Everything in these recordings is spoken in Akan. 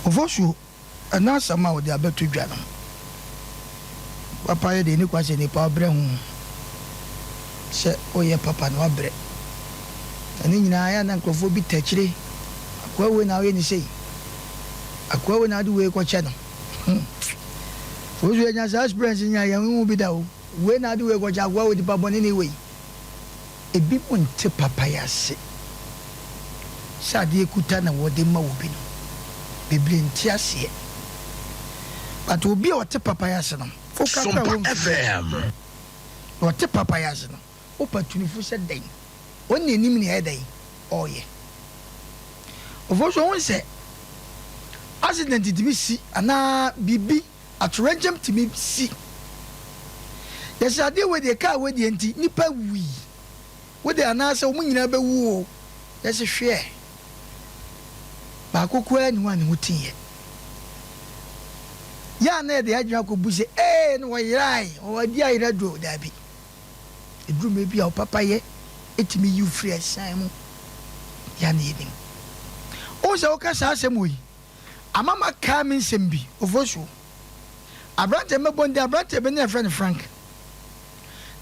Ofosuo, ɛno asɛm a wɔde abɛto dwa no, papa yɛ deɛ ɛni kwan sɛ nipa ɔbrɛ ho sɛ woyɛ papa na wabrɛ. Na ne nyinaa yɛ a na nkurɔfoɔ bi takyire, akoa wei na woyɛ ne sei, akoa wei na wode wei kɔkyɛ no. Hmm. Ofosuo yɛnya saa experience nyinaa yɛn ho bi da o. Wei na wode wei kɔkyɛ akoa wei nipa bɔne ne wei. Ebinom nte papayɛ ase. Sɛ adeɛ kuta na wɔde ma obi no, bebree nte aseɛ. But obi a ɔte papayɛ ase no, woka koraa a Sompa wɔmfi FM. Na ɔte papayɛ ase no, wopa tu no fo sɛ dɛn? Ɔno na ɛnim nea ɛyɛ dɛn? Ɔreyɛ. Ɔfoɔ nso ɔhu sɛ accident tumi si anaa biribi Atoyerɛnkyɛm tumi si. Yɛsɛ adeɛ wei deɛ kaa wei deɛ nti nipa wui. Wo deɛ anaasɛ wɔn nyinaa bɛwu o. Yɛsɛ hwɛ baako koraa ni hɔ a ne ho teeɛ. Yɛ a na yɛde adwene akɔbu sɛ ee na wɔyerae, wɔadi ayera duro. Daabi. Ɛduru mmerɛ bi a wo papayɛ tumi yi wo firi asiane mu. Yɛ a na yɛnim. Wohu sɛ woka saa asɛm wei Ama makae me nsɛm bi, Ofosuo. Aberanteɛ mɛbɔ ne din, aberanteɛ bi ne yɛfrɛ no Frank.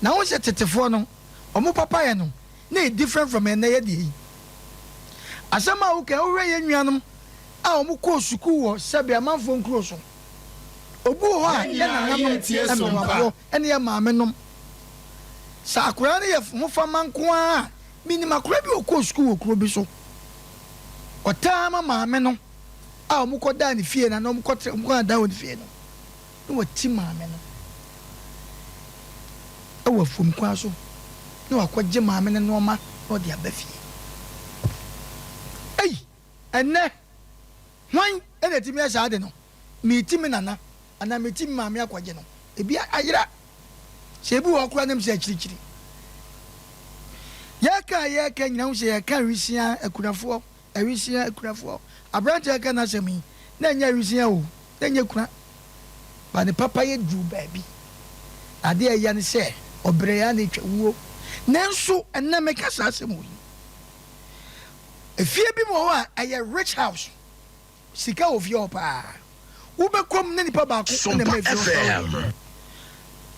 Na wohu sɛ tetefoɔ no, wɔn papayɛ no, na ɛyɛ different from ɛnnɛ yɛ deɛ yi. Asɛm a woka yi, wohwɛ yɛn nuanom a wɔkɔɔ sukuu wɔ sɛbe amanfoɔ nkuro so. Obi wɔ hɔ a, Yɛn yɛn nyinaa nananom, yɛretie Sompa. mmerewafoɔ ne yɛn maamenom, sɛ akwadaa no yɛ hofama nko ara a, menim akwadaa bi a ɔkɔɔ sukuu wɔ kuro bi so. Ɔtaa ma maame no a wɔkɔdaa ne fie no anaa wɔkɔtra wɔkɔdaa wɔ ne fie no, na wati maame no wɔ afuom kwan so na wakɔgye maame no nneɛma na ɔde aba fie. Ei, ɛnnɛ, hwan na ɛtumi yɛ saa ade no? Mereti me nana anaa mereti me maame akɔgye no. Ebi ayera. Sɛ ebi wɔ hɔ koraa na ɛmu sɛ akyirikyiri. Yɛka a yɛka nyina ho sɛ yɛka awisia akunafoɔ, awisia akunafoɔ. Aberanteɛ a ɛka n'asɛm yi, na ɛnyɛ awisia o, na ɛnyɛ kuna. Ba ne papa yɛ duru baabi. Na adeɛ a ɛya ne sɛ ɔbrɛ a na ɛtwa wuo. Nanso ɛnnɛ meka saa asɛm wɔ yi. Efie bi mu wɔ hɔ a ɛyɛ rich house. Sika wɔ fie hɔ paa. Wobɛkɔ mu na nipa baako na Sompa ɛma efie hɔ sɔre. FM.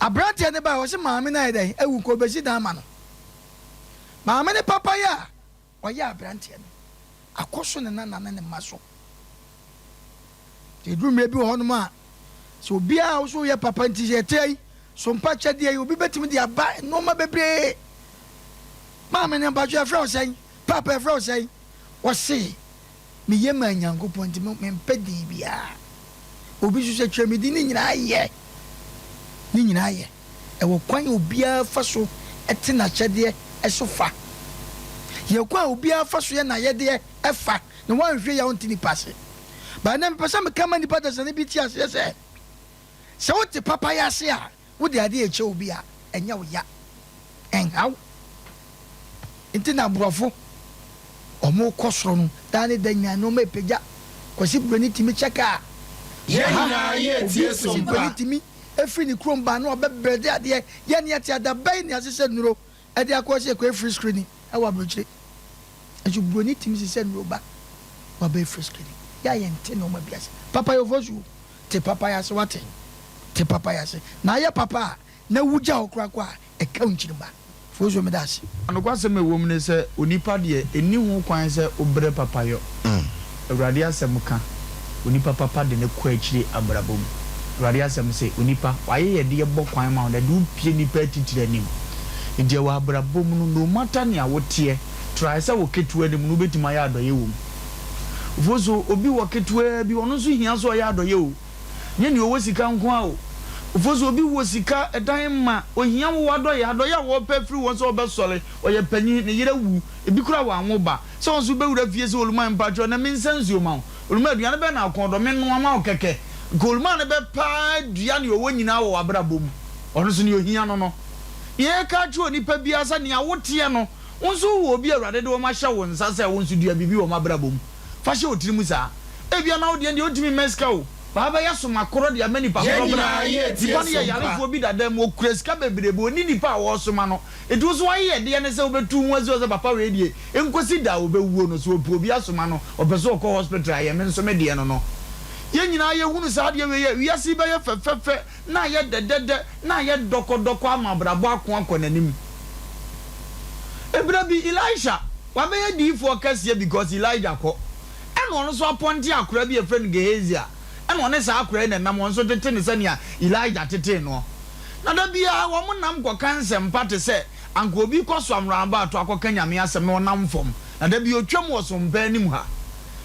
Aberanteɛ no bae, ɔse maame no ayɛ dɛn awu nka ɔbɛsi dan ama no. Maame no papayɛ a ɔyɛ aberanteɛ no, akɔ so ne nana ne ne mma so. Nti ɛduru mmerɛ bi wɔ hɔnom a, sɛ obiara a wo so woyɛ papa nti sɛ yɛte ayi, sompa kyɛdeɛ yi, obi bɛtumi de aba nnoɔma bebree. Maame no mpakyɛ yɛfrɛ wo sɛn? Paapa yɛfrɛ wo sɛn? Ɔse Meyɛ maa Nyankopɔn nti mempɛ din biara. Obi nso sɛ kyerɛ me din ne nyinaa yɛ. Ne nyinaa yɛ. Ɛwɔ kwan a obiara fa so te n'akyɛdeɛ so fa. Yɛ kwan a obiara fa so yɛ n'ayɛdeɛ fa na woanhwɛ yie a wonte nipa ase. But ɛnnɛ mepɛ sɛ meka ma nipa dasani bi te aseɛ sɛ, sɛ wote papayɛ ase a, Wode adeɛ rekyɛ obi a, ɛnyɛ wo ya. Ɛnha wo. Nti na aborɔfo, wɔkɔ soro no, daa ne da nyinaa nneɛma repagya. Kwasi Broni tumi kyɛ kaa. Yɛn Aha, nyinaa obi yɛretie Kwasi Sompa. Broni tumi firi ne kurom ba na ɔbɛbrɛde adeɛ. Yɛn yɛte adabɛn na yɛasesa nnuro de akɔ sɛ yɛkɔyɛ free screening wɔ aburokyire. Nso Broni tumi sesa nnuro ba na wabɛyɛ free screening. Yɛ a yɛnte nneɛma bi ase. Papa yɛ ofosuo. Te papayɛ ase, wate? Te papayɛ ase. Na ayɛ papa a, na wugya hɔ korakora a, ɛka wo nkyirimma. Fosuo, meda ase. Nokwasɛm a ɛwɔ mu ne sɛ, onipa deɛ, ɛnni ho kwan sɛ ɔbrɛ papayɔ. Awurade asɛm ka, Onipa papa de no kɔ akyire abrabɔ mu. Awurade asɛm se, Onipa, w'ayɛyɛdeɛ bɔ kwan ma wo na ɛde wo pue nnipa atitire anim. Enti ɛwɔ abrabɔ mu no, no matter nea woteɛ, try sɛ wo ketewa no mu no wobɛtumi ayɛ adɔeɛ wɔ mu. Ofosu, obi wɔ ketewaa bi, ɔno nso hia sɛ ɔyɛ adɔeɛ o. Nyɛ nea ɔwɔ sika nko ara o. Ofosu, obi wɔ sika, ɛdan ma, ɔhia wo adɔeɛ, adɔeɛ a ɔrepɛ afiri wo hɔ sɛ ɔbɛsɔre, ɔyɛ panin, ne yere awu, ebi koraa wanwo ba, sɛ wo nso wobɛwura fie sɛ Oluman mpakyɛw na mensa nsuo ma wo. Oluman aduane bɛn na akɔn dɔ, mennoa ma wo kɛkɛ. Nka Oluman no bɛpa ara dua nea ɔwɔ nyinaa wɔ w'abrabɔ mu. Ɔno nso nea ɔhia no no. Nea yɛreka akyerɛ onipa biara sɛ nea woteɛ no, Wo nso wowɔ obi a Awurade de wɔn ahyɛ wo nsa sɛ wo nso dua biribi wɔ wɔn abrabɔ mu. Fa hyɛ wo tirim saa. Ebia na wo deɛ deɛ wontumi mma sika o, but wobɛyɛ somakorɔ de ama nipa Yɛn korɔ bra. nyinaa yɛretie Nipa no yɛ so mpa. yarefoɔ bi dada mu, ɔkura sika bebrebe, ɔnni nipa a ɔresoma no. Enti wo nso w'ayɛyɛdeɛ ne sɛ wobɛtu wo ho asi hɔ sɛ papa wei deɛ, ɛnkɔsi da a ɔbɛwuo no, sɛ ɔpɛ obi asoma no, ɔpɛ sɛ ɔkɔ hospital a, ɛyɛ me nso me deɛ no no. Yɛn nyinaa yɛhunu saa adeɛ wei a, wiase yi bɛyɛ fɛfɛfɛ na ayɛ dɛdɛdɛ na ayɛ dɔkɔdɔkɔ ama abrabɔ ako akɔ n'anim. Ɛberɛ bi Elisha, wabɛyɛ diyifoɔ kɛseɛ because Elijah kɔ. Ɛna ɔno nso apɔnte akora bi a yɛfrɛ no Gehazi a ɛna ɔne saa akora yi na ɛnam, ɔno nso tete no sɛnea Elijah tetee noɔ. Na da biara wɔn nam kɔka nsɛmpa te sɛ anka obi rekɔ so amrabaato akɔka Nyame asɛm na ɔnam fam. Na da bi ɔtwam wɔ sompa anim ha.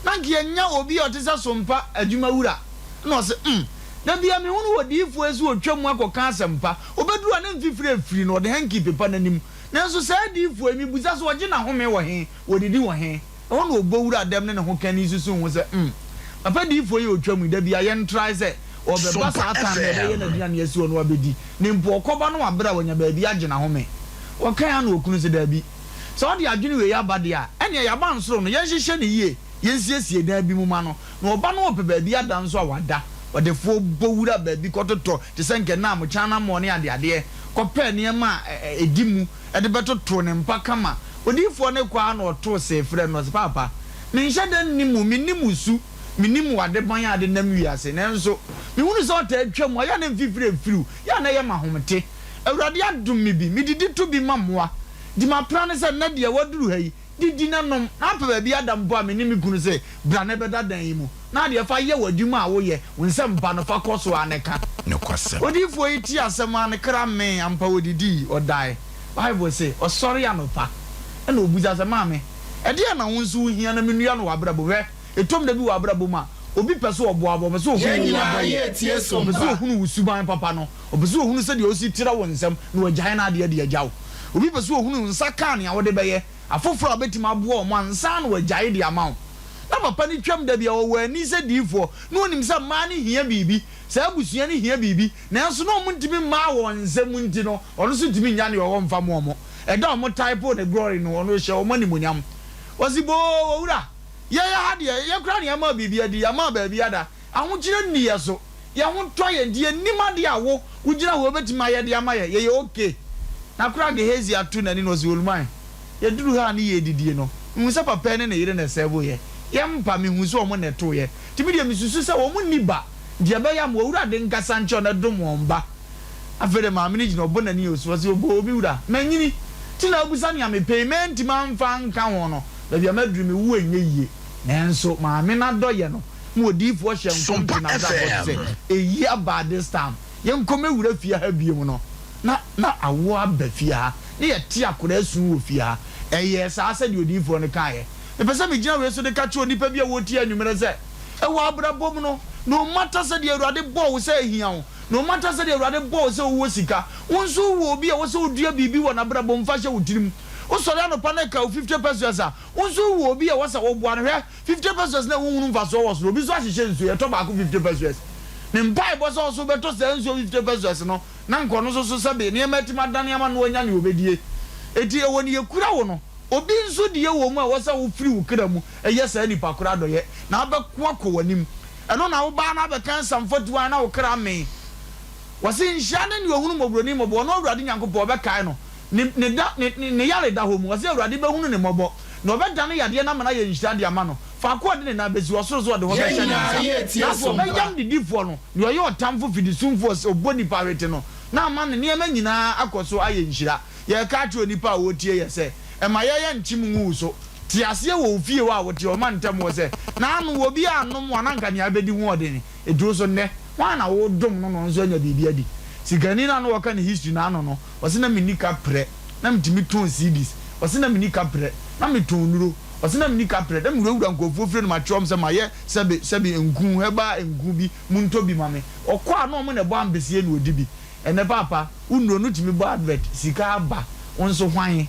Na anka yɛnnya obi a ɔte sɛ sompa adwuma wura. Ɛna ɔse, Umm, da biara mehunu odiyifoɔ yi sɛ ɔtwa mu akɔka asɛmpa. Ɔbɛduru a na mfifire afiri no, ɔde hanky pepa n'anim. Nanso saa adiyifoɔ yi, mebisa sɛ ɔgye n'ahome wɔ he? Ɔdidi wɔ he? Ɛhɔ na ɔbɔ wura dɛm ne ne ho kani susuw ho sɛ, Umm, papa diyifoɔ yi a ɔtwa mu yi, da biara yɛntrae sɛ ɔrebɛba Sompa saa tan no, yɛbɛyɛ FM. no aduane asi hɔ na wabɛdi, na mpo ɔkɔba no wabrɛ a wanya baabi agye n'ahome. Ɔkae ara na okunu se, Dabi. Sɛ ɔde adwene wei aba deɛ a, ɛnneɛ y'abansoro no, yɛnhyehyɛ no yie, yɛnsiesie dan bi mu ma no, na ɔba na ɔpɛ baabi ada nso a, wada. Ɔdefoɔ bɔ wura baabi kɔtotɔ te sɛ nkɛnam, kyanamɔ ne adeadeɛ, kɔpɛ nneɛma a ɛdi mu de bɛtotoo ne mpa kama. Odiyifoɔ no kɔ ara na ɔtoo see frɛɛ no, ɔse, Paapa, menhyɛ da nnim wo, mennim wo su, mennim w'adeban a ade nam wiase, nanso mehunu sɛ ɔtaa twa mu a, yɛ a na mfifire refiri wo, yɛ a na ɛyɛ me ahomete. Awurade adom me bi, medidi to bi ma mmoa. Nti mapra no sɛ, nnɛ deɛ woaduru ha yi, didi na nom, na apɛ baabi ada mpo a, me ne me kunu se, bra na bɛda dan yi mu. Na adeɛ fa yɛ w'adwuma a woyɛ, wo nsɛmpa no, fa kɔ so ara na ka. Nokwasɛm. Odiyifoɔ yi tee asɛm ara, ne kra mee, ampa ɔdidii, ɔdae. Bible se, ɔsɔree anɔpa, ɛna ɔbisa sɛ, Maame, ɛdeɛn na wo nso wohia na mennua no w'abrabɔ mu? Hwɛ, ɛtɔm da bi wɔ abrabɔ mu a, obi pɛ sɛ ɔboa wo, ɔpɛ sɛ ɔhunu Yɛn wo nyinaa adɔeɛ, yɛretie ɔpɛ sɛ Sompa. ɔhunu wo suban papa no, ɔpɛ sɛ ɔhunu sɛdeɛ wosi trɛ wo nsam na wagyae n'adeɛ de agya wo. Obi pɛ sɛ ɔhunu wo nsa ka nea wode bɛyɛ afoforɔ a wobɛtumi aboa wɔn ansa na wagyae de ama wo. Na papa no twam da bi a, ɔwɔ ani sɛ diyifoɔ, na ɔnim sɛ mmaa no hia biribi, saa abusua no hia biribi, nanso na wɔntumi mmaa wɔn nsam nti no, ɔno nso ntumi nnya nea ɔwɔ mfa mma wɔn. Ɛda a wɔtaepoo ne glory no, ɔno ɔhyɛɛ wɔn animuonyam. Ɔse, Boo, owura, yɛyɛ ha deɛ, yɛn koraa na yɛama biribi adi, yɛama baabi ada. Ahokyerɛ nni yɛ so. Yɛn ho tɔ yɛn nti yɛnnim adeɛ a wo wogyina hɔ wobɛtumi ayɛ de ama yɛn. Yɛyɛ okay. Na koraa Gehazi ato n'ani na ɔse, Oluman, yɛduru ha a ne yɛredidie no, mehu sɛ papa yi ne ne yere na ɛsɛɛvoo yɛ. Yɛn mpa, mehu sɛ wɔn na ɛtoo yɛ. Nti me deɛ mesusu sɛ wɔn nni ba, nti ɛbɛyɛ ama Owurade nkasa nkyerɛ wɔn na ɛdom wɔn ba. Afei deɛ maame no gyina ɔbɔ n'ani osu, ɔse, Oboo, me wura, manyini, nti na wobisa nea mepɛ yi, mantumi amfa anka ho no, baabi a maduru yi, mewu a ɛnyɛ yie. Nanso maame no adɔeɛ no, ma odiyifoɔ hyɛɛ nkɔm Sompa too n'abrabɔ so sɛ, FM. Eyi aba this time, yɛnkɔ mmɛwura fie ha biom no, na na awoɔ aba fie ha, na yɛte akwadaa su wɔ fie ha. Ɛyɛɛ saa sɛdeɛ odiyifoɔ no kaeɛ. Mepɛ sɛ megyina wei so de ka kyerɛ onipa bi a ɔretie anwummerɛ sɛ, ɛwɔ abrabɔ mu no, no matter sɛdeɛ Awurade bɔɔ wo sɛ ahia wo, no matter sɛdeɛ Awurade bɔɔ wo sɛ wowɔ sika, wo nso wowɔ obi a ɛwɔ sɛ wodua biribi wɔ n'abrabɔ mu fa hyɛ wo tirim. Wosɔre anɔpa na ɛka wo 50 pesewas a, wo nso wowɔ obi a ɛwɔ sɛ woboa no. Hwɛ, 50 pesewas na wonhunu mfasoɔ wɔ so no, obi nso ahyehyɛ nsuo, yɛtɔ baako 50 pesewas. Ne mpaebɔ sɛ ɔso bɛtɔ saa nsuo 50 pesewas no, na nka ɔno nso so sɛbe nneɛma atumi adane ama no wanya nea ɔbɛdie. Enti ɛwɔ nea ɛkura wo no, obi nso deɛ wɔ mu a ɛwɔ sɛ wofiri wo kra mu yɛ saa nipa korɔ adɔeɛ, na abɛko akɔ w'anim. Ɛno na wobaa na abɛka nsɛmfatuo a na wo kra mee. Wɔse nhyira ne nea ɔhunu mmɔborɔni mmɔbɔ, ɔno Awurade Nyankopɔn ɔbɛkae no. Ne, ne da, ne, ne, ne yare da hɔ mu. Ɔse Awurade bɛhunu ne mmɔbɔ, na ɔbɛdane yadeɛ no ama no ayɛ nhyira de ama no. Faako a ɔde ne nan bɛsi, ɔsoro so ɔde hɔ Yɛn bɛhyɛ ne nyinaa nsa. yɛretie Na afei Sompa. ɔbɛyam didifoɔ no, deɛ ɔyɛ ɔtamfo fidisumfoɔ sɛ ɔbɔ nnipa hwete no, na ama ne nneɛma nyinaa akɔ so ayɛ nhyira. Yɛreka akyerɛ onipa a ɔretie yɛ sɛ, Mma yɛyɛ nkyem ngu wo so. Te aseɛ wɔ wo fie hɔ a wote hɔ, ma ntɛm wɔ sɛ, Naano obi annom wo a na anka nea abɛdi ho ɔden. Ɛduru so nnɛ, hwan na wodom no na ɔno nso anya biribi adi? Sikani no a na wɔka ne history no ano no, ɔse na menni kaprɛ, na metumi tɔn CDs, ɔse na menni kaprɛ, na metɔn nnuro, ɔse na menni kaprɛ, na mewurawura nkurɔfoɔ fie na makyerɛ wɔn sɛ mayɛ sɛbe sɛbe nku, herbal nku bi, montɔ bi ma me. Ɔkɔ a na wɔn na ɛbɔ ampesie na ɔdi bi. Ɛnnɛ paapa, wo nnuro no tumi bɔ advert, sika aba, wo nso hwan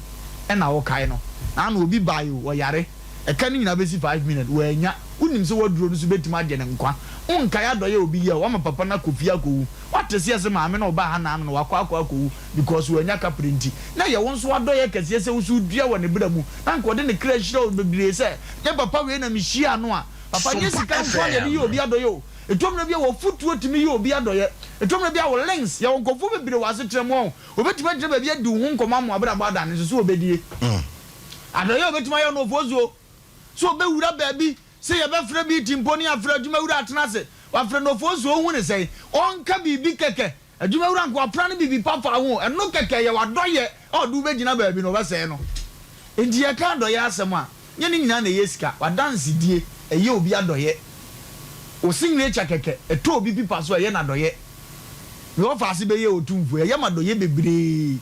na wokae no? Naano obi bae o, ɔyare. Ɛka no nyinaa bɛsi 5 million, wannya. Wonim sɛ w'aduro no nso bɛtumi agye ne nkwa. Wonkae adɔeɛ a obi yɛɛ wo, wama papa no akɔ fie akɔwu. Woate seɛ sɛ maame no a ɔbaa ha naano no wakɔ akɔ akɔwu because wannya kaprɛ nti. Na ɛyɛ wo nso w'adɔeɛ kɛseɛ sɛ wo nso wodua wɔ ne bra mu. Na anka ɔde ne kra hyira wo bebree sɛ, nyɛ papa wei na mehyiaa no a. Papa, nyɛ Sompa sika nko ara na yɛde yɛ FM. obi adɔeɛ o. Ɛtɔ mmerɛ bi a w'afotuo tumi yɛ obi adɔeɛ. Ɛtɔ mmerɛ bi a wo links, yɛwɔ nkurɔfoɔ bebree wɔ asetena mu ɔho, wɔbɛtumi agyina baabi adi wo ho nkɔmmɔ ama w'abrabɔ adane nso so wɔbɛdie. Adɔeɛ a ɔbɛtumi ayɛ no ɔfoɔ suo sɛ ɔbɛwura baabi sɛ yɛbɛfrɛ meeting mpo ne yɛafrɛ adwumawura atena ase. Wafrɛ no Ofosu ohu ne sɛn? Ɔnka biribi kɛkɛ. Adwumawura nka wapra no biribi pa fa ho. Ɛno kɛkɛ yɛ w'adɔyɛ a ɔde wo bɛgyina baabi no ɔbɛsɛe no. Enti yɛka adɔyɛ asɛm a, nyɛ ne nyinaa na ɛyɛ sika. W'adansedie, ɛyɛ obi adɔyɛ. Wo signature kɛkɛ, ɛtɔ obi pipa so a, ɛyɛ no adɔyɛ. Me wɔfaase bɛyɛ otumfoɔ, ɛyɛ me adɔyɛ bebree.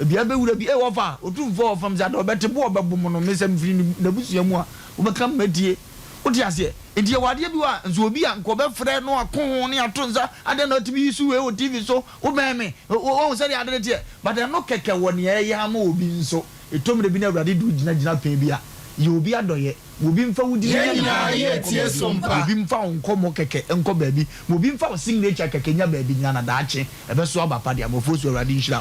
Bia bɛwura bi, ei wɔfa, otumfoɔ a ɔfam sɛ ada ɔbɛte bo a ɔbɛbom no, me sɛ mefiri n'abusua mu a, wobɛka me matie. Wote aseɛ? Enti yɛwɔ adeɛ bi wɔ a, nso obi a nka ɔbɛfrɛ no ako ho ne ato nsa, adɛn na watumi yi so wei wɔ TV so, wobɛn me, woahu sɛdeɛ ade no teɛ. But ɛno kɛkɛ wɔ nea ɛyɛ ama obi nso. Ɛtɔ mmerɛ bi na Awurade de wo gyina gyinapɛn bi a, yɛ obi adɔeɛ. Ma obi mfa wo din Yɛn nyɛ ne ho nyinaa adɔeɛ yɛ nkɔ tie baabi. so Ma mpa. obi mfa wo nkɔmmɔ kɛkɛ nkɔ baabi. Ma obi mfa wo signature kɛkɛ nya baabi nyina na daakye ɛbɛso aba pa de ama. Ofosu Awurade nhyira wo.